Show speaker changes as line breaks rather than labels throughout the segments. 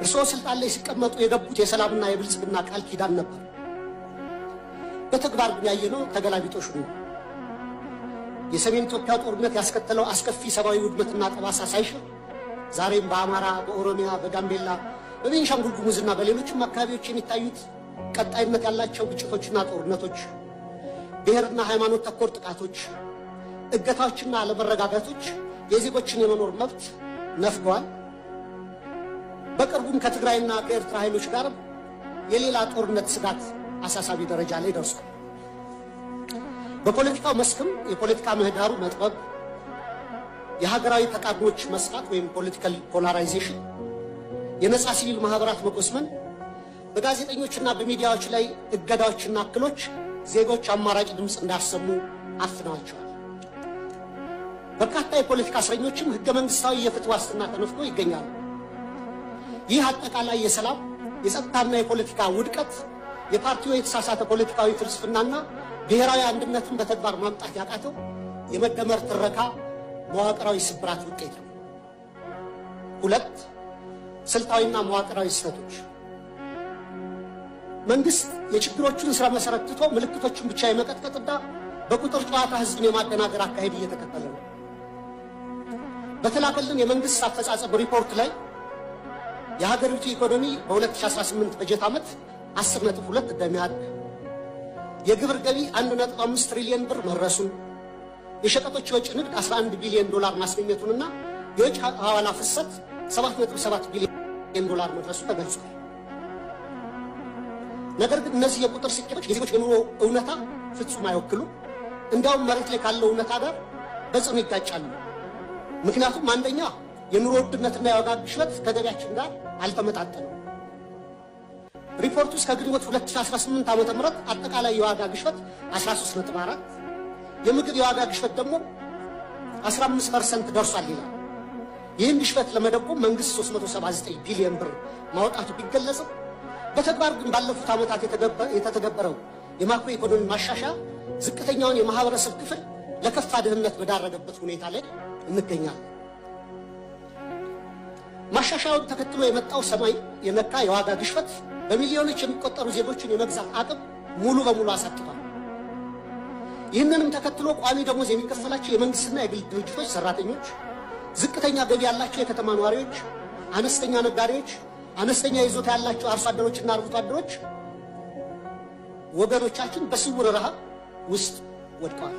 እርስዎ ስልጣን ላይ ሲቀመጡ የገቡት የሰላምና የብልጽግና ቃል ኪዳን ነበር። በተግባር ግን ያየነው ተገላቢጦሽ ነው። የሰሜን ኢትዮጵያ ጦርነት ያስከተለው አስከፊ ሰብአዊ ውድመትና ጠባሳ ሳይሽር ዛሬም በአማራ፣ በኦሮሚያ፣ በጋምቤላ፣ በቤንሻንጉል ጉሙዝና በሌሎችም አካባቢዎች የሚታዩት ቀጣይነት ያላቸው ግጭቶችና ጦርነቶች፣ ብሔርና ሃይማኖት ተኮር ጥቃቶች፣ እገታዎችና አለመረጋጋቶች የዜጎችን የመኖር መብት ነፍገዋል። በቅርቡም ከትግራይና ከኤርትራ ኃይሎች ጋር የሌላ ጦርነት ስጋት አሳሳቢ ደረጃ ላይ ደርሷል። በፖለቲካው መስክም የፖለቲካ ምህዳሩ መጥበብ፣ የሀገራዊ ተቃርኖች መስፋት ወይም political polarization፣ የነፃ ሲቪል ማህበራት መኮስመን፣ በጋዜጠኞችና በሚዲያዎች ላይ እገዳዎችና እክሎች ዜጎች አማራጭ ድምፅ እንዳያሰሙ አፍነዋቸዋል። በርካታ የፖለቲካ እስረኞችም ህገ መንግስታዊ የፍትህ ዋስትና ተነፍጎ ይገኛሉ። ይህ አጠቃላይ የሰላም፣ የጸጥታና የፖለቲካ ውድቀት የፓርቲው የተሳሳተ ፖለቲካዊ ፍልስፍናና ብሔራዊ አንድነትን በተግባር ማምጣት ያቃተው የመደመር ትረካ መዋቅራዊ ስብራት ውጤት ነው። ሁለት፣ ስልታዊና መዋቅራዊ ስህተቶች። መንግስት የችግሮቹን ስረ መሰረት ትቶ ምልክቶቹን ብቻ የመቀጥቀጥና በቁጥር ጨዋታ ህዝብን የማደናገር አካሄድ እየተከተለ ነው። በተላከልን የመንግስት አፈጻጸም ሪፖርት ላይ የሀገሪቱ ኢኮኖሚ በ2018 በጀት ዓመት 10.2 እንደሚያድግ፣ የግብር ገቢ 1.5 ትሪሊየን ብር መድረሱን፣ የሸቀጦች የወጪ ንግድ 11 ቢሊዮን ዶላር ማስገኘቱንና የወጪ ሐዋላ ፍሰት 7.7 ቢሊዮን ዶላር መድረሱ ተገልጿል። ነገር ግን እነዚህ የቁጥር ስኬቶች የዜጎች የኑሮ እውነታ ፍጹም አይወክሉም። እንዲያውም መሬት ላይ ካለው እውነታ ጋር በጽኑ ይጋጫሉ። ምክንያቱም አንደኛ፣ የኑሮ ውድነትና የዋጋ ግሽበት ከገቢያችን ጋር አልተመጣጠንም። ሪፖርቱ እስከ ግንቦት 2018 ዓ.ም አጠቃላይ የዋጋ ግሽበት 13.4፣ የምግብ የዋጋ ግሽበት ደግሞ 15% ደርሷል ይላል። ይህን ግሽበት ለመደጎም መንግስት 379 ቢሊዮን ብር ማውጣቱ ቢገለጽም በተግባር ግን ባለፉት ዓመታት የተተገበረው የማክሮ ኢኮኖሚ ማሻሻያ ዝቅተኛውን የማህበረሰብ ክፍል ለከፋ ድህነት በዳረገበት ሁኔታ ላይ እንገኛለን። ማሻሻያውን ተከትሎ የመጣው ሰማይ የነካ የዋጋ ግሽበት በሚሊዮኖች የሚቆጠሩ ዜጎችን የመግዛት አቅም ሙሉ በሙሉ አሳጥቷል። ይህንንም ተከትሎ ቋሚ ደሞዝ የሚከፈላቸው የመንግስትና የግል ድርጅቶች ሰራተኞች፣ ዝቅተኛ ገቢ ያላቸው የከተማ ነዋሪዎች፣ አነስተኛ ነጋዴዎች፣ አነስተኛ ይዞታ ያላቸው አርሶ አደሮችና አርብቶ አደሮች ወገኖቻችን በስውር ረሃብ ውስጥ ወድቀዋል።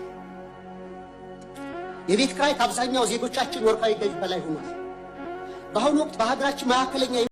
የቤት ኪራይ ከአብዛኛው ዜጎቻችን ወርሃዊ ገቢ በላይ ሆኗል። በአሁኑ ወቅት በሀገራችን መካከለኛ